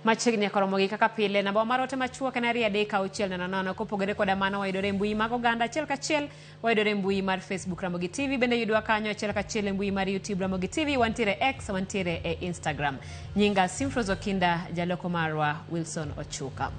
Machiegni koromo gi kaka pile, namba mar ote machuok en 23600. Kopogore koda mano, wayudore e mbui mag oganda achiel kachiel, wayudore e mbui mar Facebook Ramogi TV, bende yudwa kanyo achiel kachiel e mbui mar YouTube Ramogi TV, wantiere X, wantiere e Instagram. Nyinga Simfros Okinda, jaloko marwa Wilson Ochuka.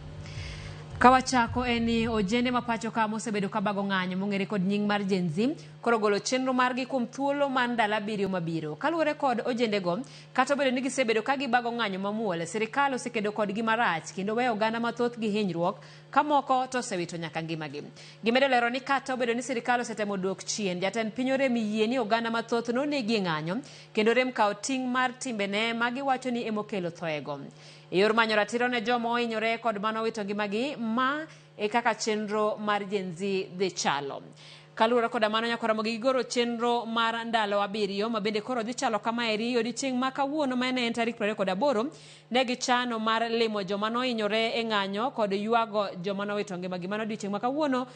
Kawachako en ni ojende ma pacho ka mosebedo ka bago ng'anyo mong'ere kod nying mar Gen Z koro golo chenro margi kuom thuolo mar ndalo 7 mabiro. Kaluwore kod ojendego, kata obedo ni gisebedo ka gibago ng'anyo mamuol, sirikal osekedo kodgi marach kendo weyo oganda mathoth gi hinyruok ka moko to osewito nyaka ngimagi. Gimedo lero ni kata obedo ni sirikal osetemo duok chien, jatend piny orem yie ni oganda mathoth nonegi e ng'anyo kendo rem kawo ting' mar timbene ma giwacho ni emokelo thoego. E yor manyo ratiro ne joma ohinyore kod mano owito ngimagi, ma e kaka chenro mar Gen Z dhi chalo. Kaluwore koda mano, nyaka Ramogi gigoro chenro mar ndalo 7 ma bende koro dhi chalo kamaeri. Odiochieng' ma kawuono ma en tarik 28 ne gichano mar limo joma nohinyore e ng'anyo kod ywago joma nowito ngimagi. Mano odiochieng' ma kawuono,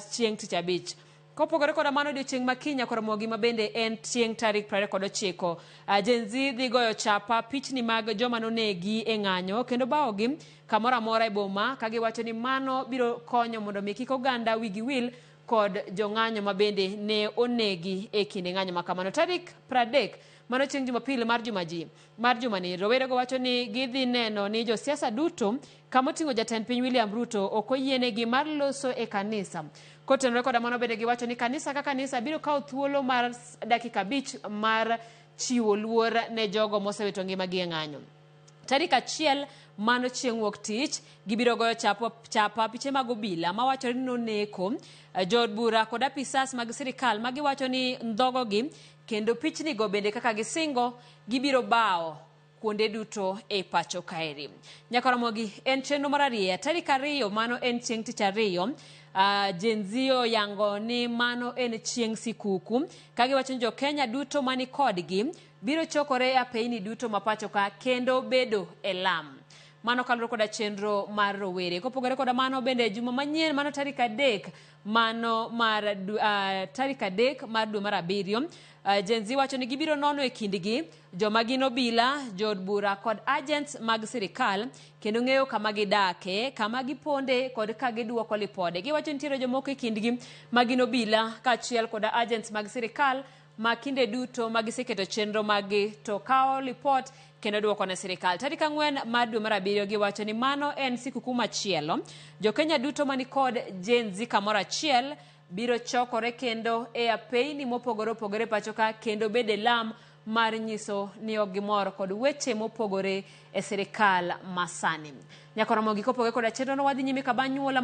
chieng' tich abich. Kopogore koda mano, odiochieng' ma kiny nyaka ma bende en chieng' tarik 29, Gen Z dhi goyo chapa pichni mag joma nonegi e ng'anyo kendo bawogi kamoro amora e boma ka giwacho ni mano biro konyo mondo mi kik oganda wigi wil kod jong'anyo ma bende ne onegi e kinde ng'anyo ma kamano. Tarik 30, mano chieng' Jumapil mar jumaji mar jumani, rowerego wacho ni gidhi neno ni josiasa duto kamoting'o jatend piny William Ruto ok oyienegi mar loso e kanisa. Kotenore koda mano, bende giwacho ni kanisa ka kanisa biro kawo thuolo mar dakika 5 mar chiwo luor ne jogo mosewito ngimagi e ng'anyo. Tarik 1, mano chieng' wuok tich, gibiro goyo chapa piche mag obila mawachore ni noneko jood bura kod apisas mag sirikal ma giwacho ni ndhogogi, kendo pichnigo bende kaka gisingo gibiro bawo kuonde duto e pacho kaeri. Nyaka Ramogi en chenro mar arieya. Tarik 2, mano en chieng' tich ariyo, Gen Z oyango ni mano en chieng' sikuku ka giwacho ni jo Kenya duto mani kodgi biro chokore e apeyni duto ma pacho ka kendo bedo e lam. Mano kaluwore koda chenro mar rowere. Kopogore koda mano, bende juma manyien, mano tarik 3, mano mar tarik 3 mar dwe mar 7, Gen Z wacho ni gibiro nono e kindgi joma gin obila, jood bura kod agents mag sirikal kendo ng'eyo kama gidake, kama giponde kod ka giduoko lipode. Giwacho nitiere jomoko e kindgi ma gin obila kaachiel koda agents mag sirikal ma kinde duto ma giseketo chenro maggi to kawo lipot kendo duoko ne sirikal. Tarik 4 mar dwe mar 7 giwacho ni mano en sikuku machielo. Jo-Kenya duto mani kod Gen Z kamoro achiel biro chokore kendo e apeyni mopogore opogore pacho ka kendo bede lam mar nyiso ni ok gimor kod weche mopogore e sirikal masani. Nyaka Ramogi kopogore koda chenro no, wadhi nyime ka banyuola.